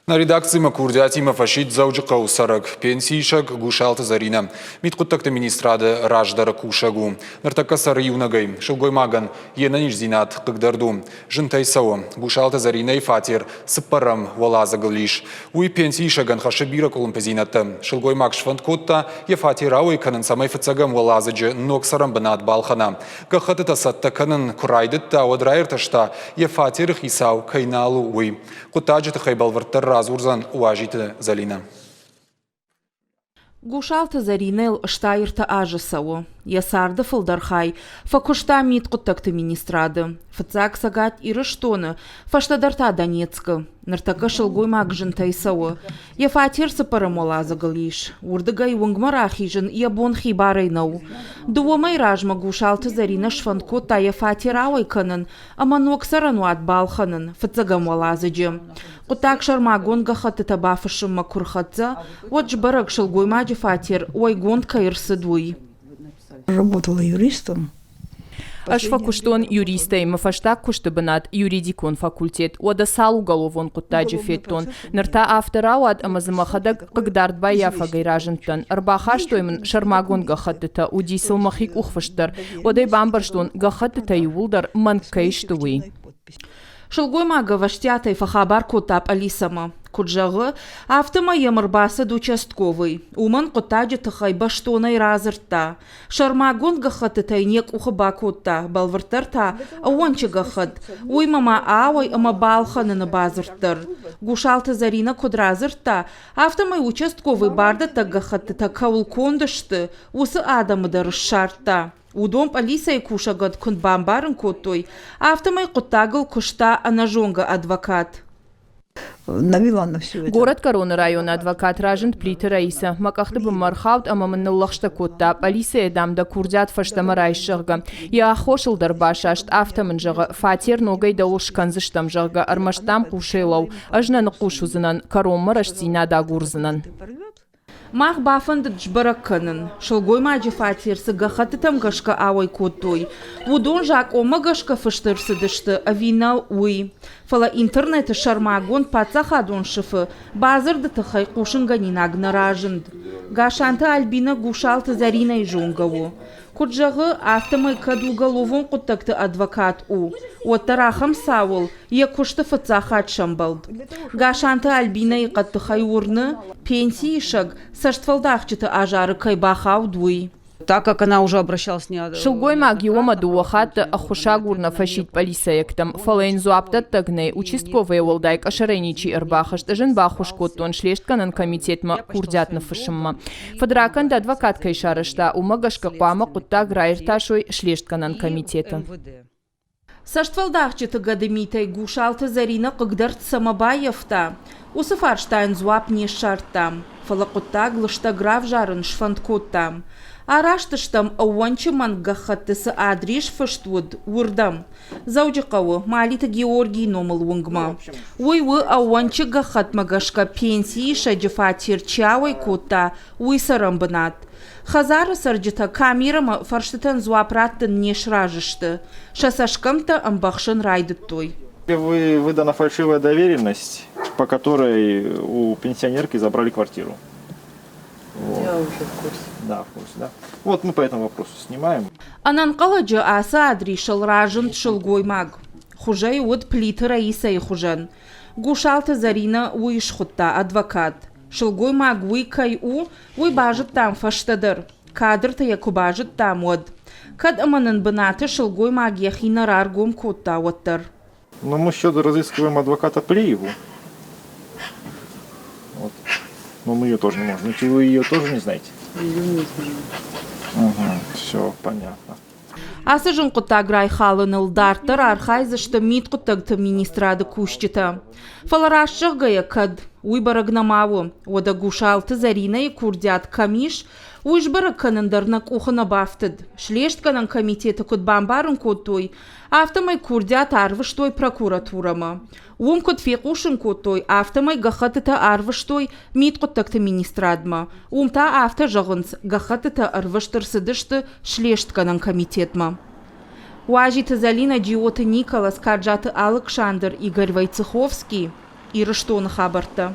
Нӕ редакцимӕ курдиатимӕ фӕсидт Дзӕуджыхъӕуы цӕрӕг, пенсиисӕг Гусалты Зӕринӕ. Мидхъуыддӕгты министрады раздӕры кусӕг у. Ныртӕккӕ цӕры иунӕгӕй. Сылгоймагӕн йе нӕниздзинад хъыгдӕрд у. Зынтӕй цӕуы. Гусалты Зӕринӕйы фатер цыппӕрӕм уӕладзыгыл ис. Уый пенсиисӕгӕн хӕссы бирӕ къуылымпыдзинӕдтӕ. Сылгоймаг сфӕнд кодта йӕ фатер ауӕй кӕнын, цӕмӕй фыццӕгӕм уӕладзыджы ног цӕрӕнбынат балхӕна. Гӕххӕттытӕ цӕттӕ кӕнын куы райдыдта, уӕд раиртӕста, йӕ фатеры хицау кӕй нал у, уый. Хъуыддаджы тыххӕй бӕлвырддӕр радзурдзӕн Уазиты Зӕлинӕ. Гусалты Зӕринӕйыл 63 азы цӕуы. Йӕ царды фылдӕр хай фӕкуыста мидхъуыддӕгты министрады. Фыццаг Цӕгат Ирыстоны, фӕстӕдӕр та Донецкы. Ныртӕккӕ сылгоймаг зынтӕй цӕуы. Йӕ фатер цыппӕрӕм уӕладзыгыл ис. Уырдыгӕй уынгмӕ рахизын йӕ бон хибарӕй нӕу. Дыууӕ мӕйы размӕ Гусалты Зӕринӕ сфӕнд кодта йӕ фатер ауӕй кӕнын ӕмӕ ног цӕрӕнуат балхӕнын фыццӕгӕм уӕладзыджы. Хъуыддаг сӕрмагонд гӕххӕттытӕ бафыссынмӕ куы рхӕццӕ, уӕд сбӕрӕг сылгоймаджы фатер уӕйгонд кӕй ӕрцыд, уый. Работала юристом. Ӕз фӕкуыстон юристӕй, мӕ фӕстаг куысты бынат юридикон факультет, уӕдӕ цал уголовон хъуыддаджы федтон. Ныр та афтӕ рауад, ӕмӕ дзы мӕхӕдӕг хъыгдард баййафӕгӕй разындтӕн. Ӕрбахастой мын сӕрмагонд гӕххӕттытӕ, уыди сыл мӕхи къухфыст дӕр. Уӕд ӕй бамбӕрстон, гӕххӕттытӕ иууылдӕр мӕнг кӕй сты, уый. Сылгоймаг ӕвӕстиатӕй фӕхабар кодта пъӕлицӕмӕ. Куыд зӕгъы, афтӕмӕй йӕм ӕрбацыд участковый. Уымӕн хъуыддаджы тыххӕй бӕстонӕй радзырдта. Сӕрмагонд гӕххӕттытӕ йын йӕ къухы бакодта, бӕлвырддӕр та ӕууӕнчы гӕххӕтт, уыимӕ ма ауӕй ӕмӕ балхӕныны бадзырд дӕр. Гусалты Зӕринӕ куыд радзырдта, афтӕмӕй участковый бардӕттӕг гӕххӕттытӕ кӕуыл конд сты, уыцы адӕмы дӕр ссардта. Уыдон пъӕлицӕйы кусӕгӕн куыд бамбарын кодтой, афтӕмӕй хъуыддагыл куыста ӕнӕзонгӕ адвокат. Горӕтгӕроны районы адвокат разынд Плиты Раисӕ. Мӕ къӕхты бынмӕ ӕрхауд ӕмӕ мын ныллӕгъстӕ кодта, пъӕлицӕйӕ, дам, дӕ курдиат фӕстӕмӕ райс, зӕгъгӕ. Йӕ аххосыл дӕр басаст, афтӕ мын зӕгъы, фатер ногӕй дӕуыл скӕндзыстӕм, зӕгъгӕ, ӕрмӕст, дам, хъусӕй лӕуу, ӕз нӕ ныхъхъус уыдзынӕн, кӕронмӕ рӕстдзинад агурдзынӕн. Мах бафӕндыд сбӕрӕг кӕнын, сылгоймаджы фатер цы гӕххӕттытӕм гӕсгӕ ауӕй кодтой, уыдон закъонмӕ гӕсгӕ фыст ӕрцыдысты ӕви нӕ, уый. Фӕлӕ интернеты сӕрмагонд паддзахадон сыфы бадзырды тыххӕй хъусынгӕнинаг нӕ разынд. Гасанты Альбинӕ Гусалты Зӕринӕйы зонгӕ у. Куыд зӕгъы, афтӕмӕй кӕд уголовон хъуыддӕгты адвокат у, уӕддӕр ахӕм цауыл йӕ куысты фыццаг хатт сӕмбӕлд. Гасанты Альбинӕйы хъӕддыхӕй уырны, пенсиисӕг цӕстфӕлдахджыты азары кӕй бахауд, уый. Так как она уже обращалась не Сылгоймаг иу ӕмӕ дыууӕ хатты ӕххуысагур нӕ фӕсидт пъӕлицӕйӕгтӕм, фӕлӕ йын дзуапдӕттӕг нӕй, участковӕйӕ уӕлдай къӕсӕрӕй ничи ӕрбахызт. Ӕз ын баххуыс кодтон слестгӕнӕн комитетмӕ курдиат ныффыссынмӕ. Фыдракӕнд адвокат кӕй сарӕзта, уымӕ гӕсгӕ хъуамӕ хъуыддаг раиртасой слестгӕнӕн комитеты. Цӕстфӕлдахджыты гӕдымитӕй Гусалты Зӕринӕ хъыгдӕрд цӕмӕ баййӕфта, уыцы фарстайӕн дзуапп не ссардта, фӕлӕ хъуыддаг лыстӕг равзарын сфӕнд кодта. Араст стӕм ӕууӕнчы мӕнг гӕххӕтты цы адрес фыст уыд, уырдӕм. Дзӕуджыхъӕуы Малиты Георгийы номыл уынгмӕ. Уый у, ӕууӕнчы гӕххӕтмӕ гӕсгӕ пенсиисӕджы фатер чи ауӕй кодта, уый цӕрӕнбынат. Хӕдзары цӕрджытӕ камерӕмӕ фӕрстытӕн дзуапп раттын не сразы сты, сӕ цӕсгӕмттӕ ӕмбӕхсын райдыдтой. Выдана фальшивая доверенность, по которой у пенсионерки забрали квартиру. Вот. Я уже в курсе. Да, в курсе, да. Вот мы по этому вопросу снимаем. Ӕнӕнхъӕлӕджы ацы адрисыл разынд сылгоймаг. Хуызӕй уыд Плиты Раисӕйы хуызӕн. Гусалты Зӕринӕ уый схуыдта адвокат. Сылгоймаг уый кӕй у, уый базыдтам фӕстӕдӕр, кадрты йӕ куы базыдтам, уӕд. Кӕд ӕмӕ нын бынаты сылгоймаг йӕхи нӕ раргом кодта, уӕддӕр. Но мы еще разыскиваем адвоката Плиеву. Вот. Но мы ее тоже не можем найти. Вы ее тоже не знаете? Ее не знаю. Угу, все понятно. Ацы зын хъуыддаг райхалыныл дарддӕр архайдзысты мидхъуыддӕгты министрады кусджытӕ. Фӕлӕ раст зӕгъгӕйӕ, кӕд уый бӕрӕг нӕма у, уӕдӕ Гусалты Зӕринӕйы курдиат кӕм ис, уый сбӕрӕг кӕнын дӕр нӕ къухы нӕ бафтыд. Слестгӕнӕн комитеты куыд бамбарын кодтой, афтӕмӕй курдиат арвыстой прокуратурӕмӕ. Уым куыд фехъусын кодтой, афтӕмӕй гӕххӕттытӕ арвыстой мидхъуыддӕгты министрадмӕ. Уым та афтӕ зӕгъынц, гӕххӕттытӕ ӕрвыст ӕрцыдысты слестгӕнӕн комитетмӕ. Уазиты Зӕлинӕ, Джиоты Николас, Каджаты Алыксандр, Игорь Войцеховский. Ирыстоны хабӕрттӕ.